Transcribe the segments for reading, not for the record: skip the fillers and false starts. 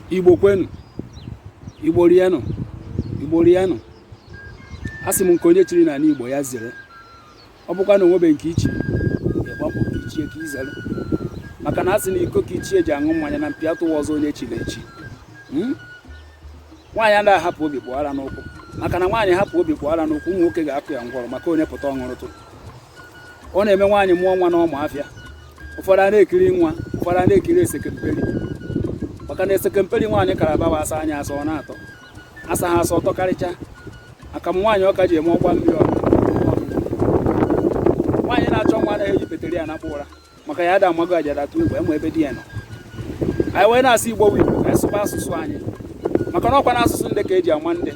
Igbo kwenu, Igbo rienụ, Igbo rienụ. Asị m nke onye chiri n'ala Igbo ya zere. Ọ bụkwa na o nwebe nke i chi, ị gba mbọ ka i chie ka i zere, maka na a sị na iko ka ichie ji aṅụ mmanya na mpi atụwa ọzọ onye chiri echi. Nwaanyị anaghị ahapụ obi kpụ ara n'ụkwụ, maka na nwaanyị hapụ obi kpụ ara n'ụkwụ, ụmụ nwoke ga-akụ ya ngwọrọ maka onye pụta ọ ṅụrụtụ. Ọ na-eme nwaanyị mụọ nwa n'ọma afịa, ụfọdụ a na-ekiri nwa, ụfọdụ a na-ekiri esekemperi, maka na esekemperi nwaanyị kara abawa asa anya asa ọ na-atọ asa ha asa ọtọ karịcha akamụ nwaanyị ọka ji eme ọgba mmiri ọnụ. Nwaanyị na-achọ nwa anaghị eji peteri ya anakpụ ụra, maka ya ada amago ajada atụ egwu ema ebe di ya nọ. Anyị wee na-asị Igbo bụ Igbo ka anyị sụba asụsụ anyị, maka na ọkwa na asụsụ ndị ka eji ama ndị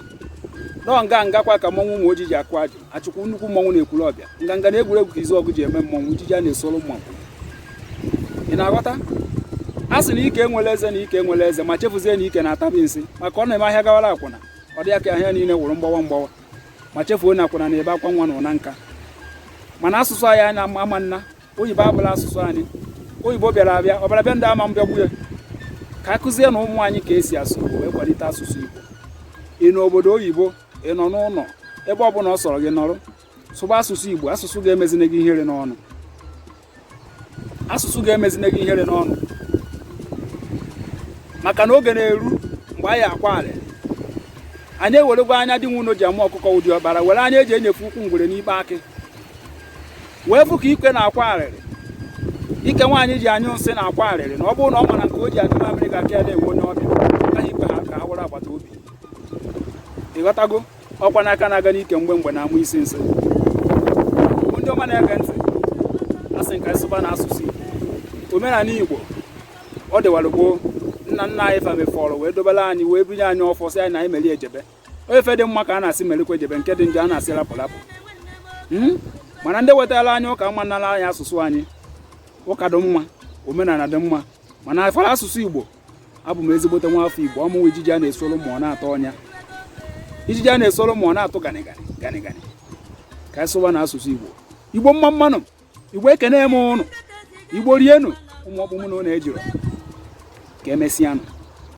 nọọ nga ngakwa ka mmọnwụ ụmụ ojii ji akụ ajụ achụkwu nnukwu mmọnwụ na Ekwulọbịa nganga na egwuregwu ka Izuọgụ ji eme mmọnwụ ijiji a na-esoro mmanwụ. Ị na-aghọta? A sị na ike enwela eze na ike enwela eze, ma chefuzie na ike na-atabi nsị, maka ọ na-eme ahịa gawara akwụna, ọ dị ya ka ahịa niile wụrụ mgbawa mgbawa, ma chefuo na akwụna na-ebe akwa nwa na ụna nka. Mana asụsụ anyị anya ama nna oyibo abụla asụsụ anyị. Oyibo bịara abịa, ọbara bịa ndị ama mbịagbu ya. Ka a kụzie na ụmụ anyị ka esi asụ Igbo wee kwalite asụsụ Igbo. Ị nọ obodo oyibo, ị nọ n'ụlọ, ebe ọ bụla ọ sọrọ gị nọrọ, sụba asụsụ Igbo. Asụsụ ga-emezine gị ihere n'ọnụ, asụsụ ga-emezine gị ihere n'ọnụ, maka na oge na-eru mgbe anyị akwa alịrị. Anyị eweregwa anya di nwe ụlọ ji ama ọkụkọ ụdị ọkpara, were anya eji enyefe ụkwụ ngwere n'ikpe akị, wee fụ ka ike na-akwa arịrị, ike nwaanyị ji anyụ nsị na-akwa arịrị, na ọ bụrụ na ọ ma na nke o ji anyụ mamịrị ga-aka ya na-enwe onye ọbịa, agaghị ikwe ha ka ha were agbata obi. Ịghọtago? Ọkwa n'aka na-aga n'ike mgbe mgbe na-amụ isi nsị. Ndị ọma na-ege ntị, asị nka sụba na asụsụ Igbo, omenala Igbo ọ dịwara gboo, nna nna anyị fa mefọrọ wee dobere anyị, wee binye anyị ọfọ, sị anyị na anyị meri ejebe. Ife dị mma ka a na-asị merikwa ejebe, nke dị njọ a na-asị rapụ rapụ. Mana ndị wetara anyị ụka mma nara anyị asụsụ anyị. Ụka dị mma, omenala dị mma, mana afọrọ asụsụ Igbo. Abụ m ezigbote nwa afọ Igbo. Ọmụnwa ijiji a na-esoro ma ọ na-atọ ọnya, ijiji a na-esoro ma ọ na-atụ ganịganị ganịganị. Ka anyị sụwa na asụsụ Igbo. Igbo mma mmanụ, Igbo ekene m ụnụ, Igbo rienụ, ụmụ ọkpụ mụ na ụnụ ejiro. Ka emesịanụ.